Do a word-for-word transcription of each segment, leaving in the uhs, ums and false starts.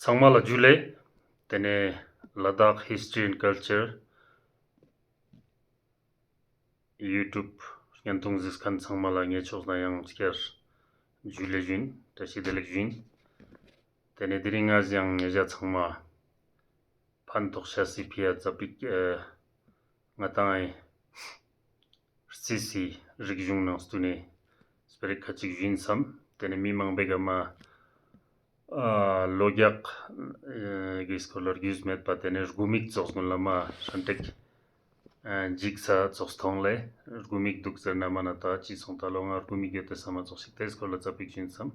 ཚང་མ་ལ་ཇུ་ལེ། ཏེ་ནེ་ལ་དྭགས་ཧིས་ཊོ་རི་ཨེན་ཌ་ཀལ་ཅར་ཡུ་ཊུབ་བརྙན་ཐུང་གཟིགས་མཁན་ཚང་མ་ལ་ངའི་ཕྱོགས་ནེ་ཡང་བསྐྱར་ཇུ་ལེ་ཞུ་ཨིན། བཀྲ་ཤིས་བདེ་ལེགས་ཞུ་ཨིན། ཏེ་ནེ་དེ་རིང་ང་ཞའི་ཉེ་ཞ་ཚང་མ་ཕན་ཐོགས་ཤེས་སི་ཕི་འ་ཙ་པིག་ཨ་ང་དང་རྩིས་སི་རིག་གཞུང་ནང་སྟུན་ནེ་སྤེ་ར་ཁ་ཅིག་ཞུ་ཨིན་སམ། ཏེ་ནེ་མི་མང་པོའི་ཀ་མ་ཨ་ལོ་རྒྱག་ཨ་གི་སྐོར་ལ་རྒྱུས་མེད་པ་ཏེ་ནེ་དགུ་མིག་ཙོགས་གུན་ལ་མ་ཧྲན་ཏེ་ཨ་འཇིགས་ས་ཙོགས་ཐོང་ལེ། དགུ་མིག་དུག་ཟེར་ན་མ་ན་ད་ཅི་སོང་ད་ལོ་ང་དགུ་མིག་ཡོད་ཏེ་སམ་ཙོགས་ཤིག་ཏེ་སྐོར་ལ་ཙ་པིག་ཞུ་ཨིན་སམ།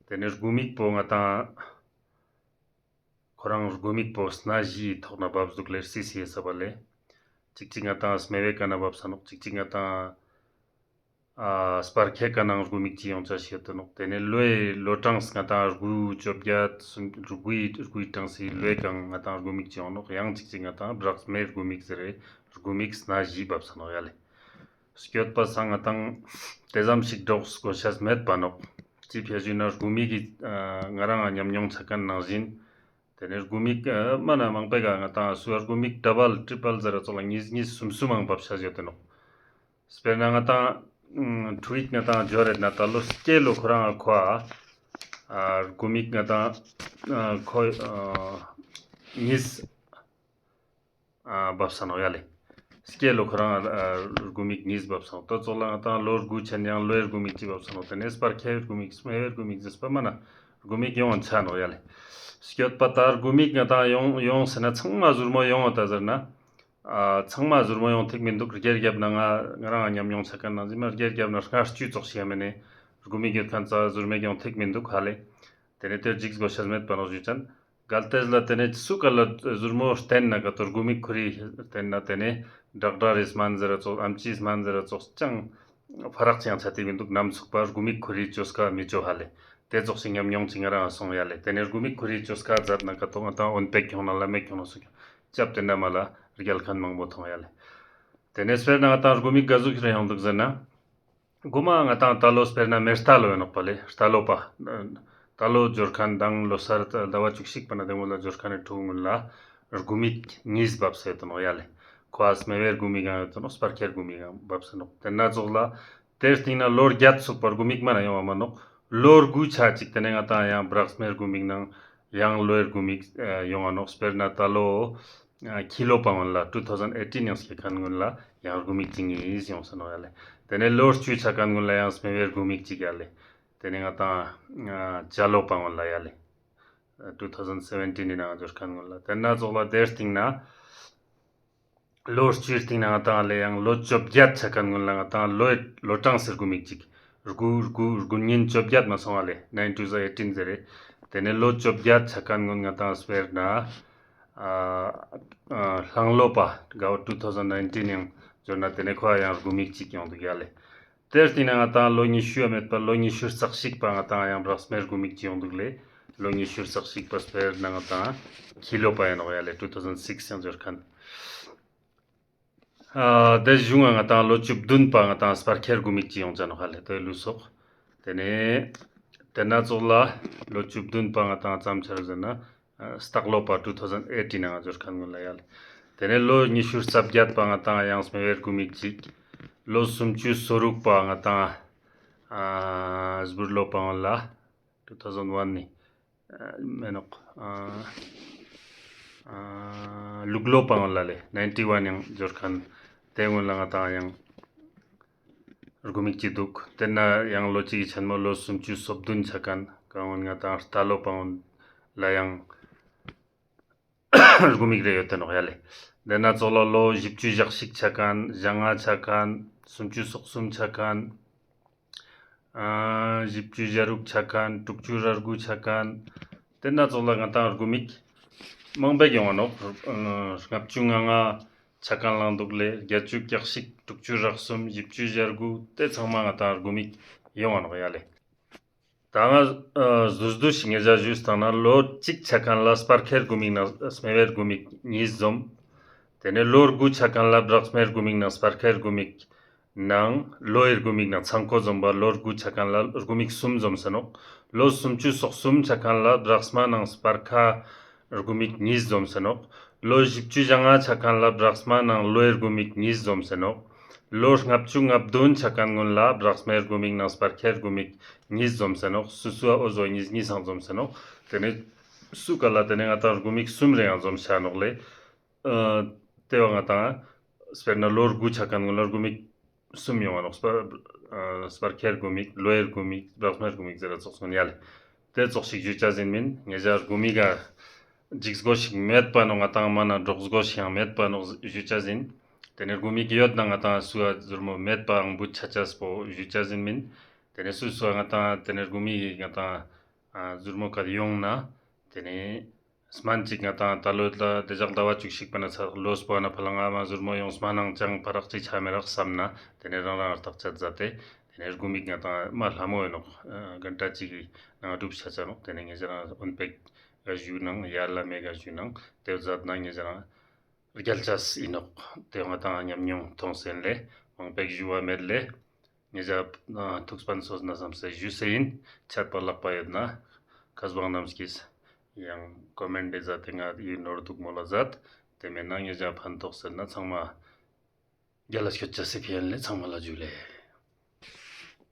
ཏེ་ནེ་དགུ་མིག་པོ་ང་དང་ཁོ་རང་དགུ་མིག་པོ་སྣ་བཞིའི་ཐོག་ནེ་བབས་དུག་ལེ། རྩིས་སི་ཧི་སབ་ལེ། ཅིག་ཅིག་ང་དང་སྨེ་བའི་ཀ་ནེ་བབས་ས་ནོག་ཅིག་ཅིག་ང་དང་ཨ་སྤར་ཁའི་ཀ་ནེ་དགུ་མིག་ཅིག་ཡོང་ཆ་ཤེས་ཏེ་ནོག་ཏེ་ནེ་ལོའི་ལོ་གྲངས་ང་དང་དགུ་བཅོ་བརྒྱད་སུམ་དགུའི་དགུའི་གྲངས་སི་ལོའི་ཀ་ང་དང་དགུ་མིག་ཅིག་ཡོང་ནོག་ཡང་ཅིག་ཅིག་ང་དང་སྦྲགས་སྨེ་དགུ་མིག་ཟེར་རེ་དགུ་མིག་སྣ་བཞི་བབས་ས་ནོག་ཡ་ལེ། སྐྱོད་པ་སང་ང་དང་ཏེ་ཙམ་ཞིག་སྒྲོགས་དགོས་ཤེས་མེད་པ་ནོག་ཅི་ཕི་འ་ཞུ་ན་དགུ་མིག་གི་ཨ་ང་རང་ང་ཉམས་མྱོང་ཆ་མཁན་ནང་བཞིན། ཏེ་ནེ་དགུ་མིག་ཨ་མ་ན་མང་པོའི་ཀ་ང་དང་སུ་བ་དགུ་མིག་ཌབ་བལ་ཊྲི་པལ་ཟེར་ར་ཙོགས་ལ་གཉིས་གཉིས་གསུམ་གསུམ་མང་བབས་ཤེས་ཡོད་ཏེ་ནོག་སྤེར་ན་ང་དང་ཨ་ཕྲུ་གུ་ང་དང་ཇོ་རེད་ན་ད་ལོ་སྐྱེ་ལོ་ཁོ་རང་ཁོ་ཨ་དགུ་མིག་ང་དང་ཨ་ཁོ་ཨ་གཉིས་ཨ་བབས་ས་ནོག་ཡ་ལེ། སྐྱེ་ལོ་ཁོ་རང་ཨ་དགུ་མིག་གཉིས་བབས་ས་ནོག་ད་ཙོགས་ལ་ང་དང་ལོ་དགུ་ཆ་ན་ཡང་ལོའི་དགུ་མིག་ཅིག་བབས་ས་ནོག་ཏེ་ནེ་སྤར་ཁའི་དགུ་མིག་སྨེ་བའི་དགུ་མིག་ཟེར་སྤེར་ན་མ་ན་དགུ་མིག་ཡོང་ཆ་ནོག་ཡ་ལེ། སྐྱོད་པ་ད་དགུ་མིག་ང་དང་ཡོང་ཡོང་ཟེར་ན་ཚང་མ་ཟུར་མོ་ཡོང་ད་ཟེར་ན་ཨ་ཚང་མ་ཟུར་མོ་ཡོང་ཐིག་མི་དུག་རྒྱ་རྒྱབ་ན་ང་ང་རང་ང་ཉམས་མྱོང་ཆ་མཁན་ནང་བཞིན་མ་རྒྱ་རྒྱབ་ན་ལྔ་བཅུ་ཙོགས་ཤིག་ཡ་མེ་ནེ་དགུ་མིག་ཡོད་མཁན་ཙ་ཟུར་མོ་ཡོང་ཐིག་མི་དུག་ཧ་ལེ། ཏེ་ནེ་ཏེ་འཇིགས་དགོས་ཤེས་མེད་པ་ནོག་ཞུ་ཅན། གལ་ཏེ་ལ་ཏེ་ནེ་སུ་ག་ལ་ཟུར་མོ་བསྟན་ན་ག་ཏོ་དགུ་མིག་ཁུ་རི་བསྟན་ན་ཏེ་ནེ་ཌག་ཌར་རི་སྨན་ཟེར་ར་ཙོགས་ཨམ་ཆིའི་སྨན་ཟེར་ར་ཙོགས་ཅང་ཕ་རག་ཅང་ཆ་ཏེ་མི་དུག་ནམ་ཚུགས་པ་དགུ་མིག་ཁུ་རི་ཅོས་ཀ་མི་ཅོ་ཧ་ལེ། ཏེ་ཙོགས་ཤིག་ཉམས་མྱོང་ཅིག་ང་རང་སོང་ཡ་ལེ། ཏེ་ནེ་དགུ་མིག་ཁུ་རི་ཅོས་ཀ་ཛད་ན་ག་ཏོ་ང་དང་འོན་པེག་ཁྱོང་ན་ལ་མེ་ཁྱོང་ན་སུ་ཁྱོང་ཅབ་ཏེ་ན་མ་ལ་རྒྱལ་ཁན་མང་པོ་ཐོང་ཡ་ལེ། ཏེ་ནེ་སྤེར་ན་ང་དང་དགུ་མིག་ག་ཟུག་རེ་ཡོང་དུག་ཟེར་ན། གོ་མ་ང་དང་ད་ལོ་སྤེར་ན་མེ་རྟ་ལོ་ཡོད་ནོག་པ་ལེ། རྟ་ལོ་པ། རྟ་ལོ་འབྱོར་ཁན་དང་ལོ་སར་ཟླ་བ་བཅུ་གཅིག་པ་ན་དེ་ངོ་ལ་འབྱོར་ཁན་ནི་ཕྲུ་གུ་ངུན་ལ་དགུ་མིག་གཉིས་བབས་སེ་ཡོད་ནོག་ཡ་ལེ། ཁོ་ཨ་སྨེ་བའི་དགུ་མིག་ཡང་ཡོད་ནོག་སྤར་ཁའི་དགུ་མིག་ཡང་བབས་སེ་ནོག་ཏེ་ན་ཙོགས་ལ་ཏེའི་སྟིང་ན་ལོ་བརྒྱད་ཚུགས་པ་དགུ་མིག་མ་ན་ཡོང་བ་མ་ནོག་ལོ་དགུ་ཆ་ཅིག་ཏེ་ནེ་ང་དང་ཡང་སྦྲགས་སྨེ་དགུ་མིག་ནང་ཡང་ལོའི་དགུ་མིག་ཡོང་བ་ནོག་སྤེར་ན་ད་ལོ། ཨ་ཁྱི་ལོ་པ་ངུན་ལ་two thousand eighteen ཡང་སྐྱེ་ཁན་ངུན་ལ་ཡང་དགུ་མིག་ཅིག་ཡོང་སེ་ནོག་ཡ་ལེ། ཏེ་ནེ་ལོ་བཅུ་ཆ་ཁན་ངུན་ལ་ཡང་སྨེ་བའི་དགུ་མིག་ཅིག་ཡ་ལེ། ཏེ་ནེ་ང་དང་ཨ་བྱ་ལོ་པ་ངུན་ལ་ཡ་ལེ། ཨ་two thousand seventeen ནི་ནང་འབྱོར་ཁན་ངུན་ལ་ཏེ་ན་ཙོགས་ལ་ཏེའི་སྟིང་ན་ལོ་བཅུའི་སྟིང་ན་ང་དང་ལེ་ཡང་ལོ་བཅོ་བརྒྱད་ཆ་ཁན་ངུན་ལ་ང་དང་ལོའི་ལོ་གྲངས་སི་དགུ་མིག་ཅིག་དགུ་དགུ་དགུ་ཉིས་བཅོ་བརྒྱད་མ་སོང་བ་ལེ། nine twos are eighteen ཟེར་རེ། ཏེ་ནེ་ལོ་བཅོ་བརྒྱད་ཆ་ཁན་ངུན་ང་དང་སྤེར་ན་ཨ་ཨ་གླང་ལོ་པ་ག་བ་two thousand nineteen ཡང་འབྱོར་ན་ཏེ་ནེ་ཁོ་ཡང་དགུ་མིག་ཅིག་ཡོང་དུག་ཡ་ལེ། ཏེའི་སྟིང་ན་ང་དང་ལོ་ཉི་ཤུ་ཡ་མེད་པ་ལོ་ཉི་ཤུ་རྩ་གཅིག་པ་ང་དང་ཡང་སྦྲགས་སྨེ་དགུ་མིག་ཅིག་ཡོང་དུག་ལེ། ལོ་ཉི་ཤུ་རྩ་གཅིག་པ་སྤེར་ན་ང་དང་ཁྱི་ལོ་པ་ཡིན་ནོག་ཡ་ལེ། two thousand six ཡང་འབྱོར་ཁན། ཨ་ཏེ་གཞུང་ང་ང་དང་ལོ་བཅུ་བདུན་པ་ང་དང་སྤར་ཁའི་དགུ་མིག་ཅིག་ཡོང་ཅ་ནོག་ཧ་ལེ། ཏེ་ལུས་སོགས། ཏེ་ནེ་ཏེ་ན་ཙོགས་ལ་ལོ་བཅུ་བདུན་པ་ང་དང་ཙམ་ཆར་ཟེར་ན་ཨ་སྟག་ལོ་པ་two thousand eighteen ནང་ང་འབྱོར་ཁན་ངུན་ལ་ཡ་ལེ། ཏེ་ནེ་ལོ་ཉི་ཤུ་རྩ་བརྒྱད་པ་ང་དང་ཡང་སྨེ་བའི་དགུ་མིག་ཅིག་ལོ་སུམ་ཅུ་སོ་དྲུག་པ་ང་དང་ཨ་སྦུར་ལོ་པ་ངུན་ལ། two thousand one ནི་ཨ་མེ་ནོག་ཨ་ཨ་ལུག་ལོ་པ་ངུན་ལ་ལེ། ninety one ཡང་འབྱོར་ཁན་ཏེ་ངུན་ལ་ང་དང་ཡང་དགུ་མིག་ཅིག་དུག་ཏེ་ན་ཡང་ལོ་གཅིག་གི་ཆེན་མོ་ལོ་སུམ་ཅུ་སོ་བདུན་ཆ་ཁན་ག་ངུན་ང་དང་རྟ་ལོ་པ་ངུན་ལ་ཡང་དགུ་མིག་རེ་ཡོད་ཏེ་ནོག་ཡ་ལེ། ཏེ་ན་ཙོགས་ལ་ལོ་བཞི་བཅུ་ཞེ་གཅིག་ཆ་ཁན་ཞེ་ལྔ་ཆ་ཁན་སུམ་ཅུ་སོ་གསུམ་ཆ་ཁན་ཨ་བཞི་བཅུ་ཞེ་དྲུག་ཆ་ཁན་དྲུག་ཅུ་རེ་དགུ་ཆ་ཁན་ཏེ་ན་ཙོགས་ལ་ང་དང་དགུ་མིག་མང་པོ་ཡོང་བ་ནོག་ཨ་ལྔ་བཅུ་ང་ལྔ་ཆ་ཁན་ལང་དུག་ལེ། བརྒྱད་ཅུ་གྱ་གཅིག་དྲུག་ཅུ་རེ་གསུམ་བཞི་བཅུ་ཞེ་དགུ་ཏེ་ཚང་མ་ང་དང་དགུ་མིག་ཡོང་བ་ནོག་ཡ་ལེ། ད་ང་ཨ་བསྡུས་བསྡུས་ཤིག་ངེ་ཞ་ཞུས་ཏང་ན་ལོ་གཅིག་ཆ་ཁན་ལ་སྤར་ཁའི་དགུ་མིག་ནང་སྨེ་བའི་དགུ་མིག་གཉིས་འཛོམས། ཏེ་ནེ་ལོ་དགུ་ཆ་ཁན་ལ་སྦྲགས་སྨེ་བའི་དགུ་མིག་ནང་སྤར་ཁའི་དགུ་མིག་ ནང་ལོའི་དགུ་མིག་ནང་ཚང་ཁོ་འཛོམས་པ་ལོ་དགུ་ཆ་མཁན་ལ་དགུ་མིག་གསུམ་འཛོམས་ས་ནོག། ལོ་སུམ་ཅུ་སོ་གསུམ་ཆ་མཁན་ལ་སྦྲགས་མ་ནང་སྤར་ཁ་དགུ་མིག་གཉིས་འཛོམས་ས་ནོག། ལོ་བཞི་བཅུ་ཞེ་ལྔ་ཆ་མཁན་ལ་སྦྲགས་མ་ནང་ལོའི་དགུ་མིག་གཉིས་འཛོམས་ས་ནོག། ལོ་ལྔ་བཅུ་ང་བདུན་ཆ་མཁན་ཀུན་ལ་སྦྲགས་མའི་དགུ་མིག་ནང་སྤར་ཁའི་དགུ་མིག་གཉིས་འཛོམས་ས་ནོག། སུ་སུ་འ་འོ་ཟོ་གཉིས་གཉིས་སང་འཛོམས་ས་ནོག། དེ་ནས་སུ་ག་ལ་དེ་ནས་ང་ཏང་དགུ་མིག་གསུམ་རེ་ཡང་འཛོམས་ཤ་ནོག་ལེ། ཨ་དེ་བ་ང་ཏང་དཔེར་ན་ལོ་དགུ་ཆ་མཁན་ཀུན་ལ་དགུ་མིག་གསུམ་ཡོང་བ་ནོག། སྤར་ཨ་སྤར་ཁའི་དགུ་མིག་ལོའི་དགུ་མིག་སྦྲགས་མའི་དགུ་མིག་ཟེར་ར་ཙོགས་སོང་ཡ་ལེ། དེ་ཙོགས་ཤིག་ཞུ་ཆ་ཟིན་མིན། ངེ་ཞ་དགུ་མིག་ག་འཇིགས་སྒོ་ཞིག་མེད་པ་ནོག། ང་ཏང་མ་ན་འབྲོག་སྒོ་ཞིག་ཡང་མེད་པ་ནོག་ཞུ་ཆ་ཟིན། དེ་ནས་དགུ་མིག་ཡོད་ན་ང་ཏང་སུ་ཨ་ཟུར་མོ་མེད་པའང་བུད་ཆ་ཆ་སྤོ་ཞུ་ཆ་ཟིན་མིན། དེ་ནས་སུ་སུ་ཨ་ང་ཏང་དེ་ནས་དགུ་མིག་ང་ཏང་ཨ་ཟུར་མོ་ག་ཡོང་ན་དེ་ནས་སྨན་ཅིག་ང་ཏང་ད་ལོ་ལ་དེ་ཞག་ཟླ་བ་བཅུ་གཅིག་པ་ན་ཚ་ལོ་སྤོ་ན་ཕ་ལ་ང་མ་ཟུར་མོ་ཡོང་སྨན་ནང་ཅང་ཕ་རག་ཅིག་ཆ་མེ་རག་བསམ་ན་དེ་ནས་རང་རང་ཨར་ཐག་ཆད་མཛད་དེ་དེ་ནས་དགུ་མིག་ང་ཏང་མ་ལྷ་མོ་ཡོད་ནོག། ཨ་གན་ཏ་ཅིག་གི་ནང་སྒྲུབ་ཆ་ཆ་ནོག། དེ་ནས་ངེ་ཞ་རང་འོན་པེག་ག་ཞུ་ནང་ཡར་ལ་མེ་ག་ཞུ་ནང་དེ་མཛད་ན་ངེ་ཞ་རང་རྒྱལ་ཆ་ཨིན་ནོག། དེ་ང་ཏང་ཉམས་མྱོང་ཐོང་སེན་ལེ་མང་པེག་ཞུ་བ་མེད་ལེ། ངེ་ཞ་ཐུགས་ཕན་སོས་ན་བསམ་སེ་ཞུ་སེ་ཡིན། ཆད་པ་ལྷག་པ་ཡོད་ན་ཁ་སྦང་རྣམས་ཀྱིས་ཡང་ཀོ་མེན་ཊ་དེ་མཛད་དེ་ང་ཡི་ནོར་འདུག་མོལ་ལ་མཛད། དེ་མེད་ན་ངེ་ཞ་ཕན་ཐོགས་སེ་ན་ཚང་མ་རྒྱལ་ལ་སྐྱོད་ཆ་སེ་ཕིན་ལེ། ཚང་མ་ལ་ཇུ་ལེ།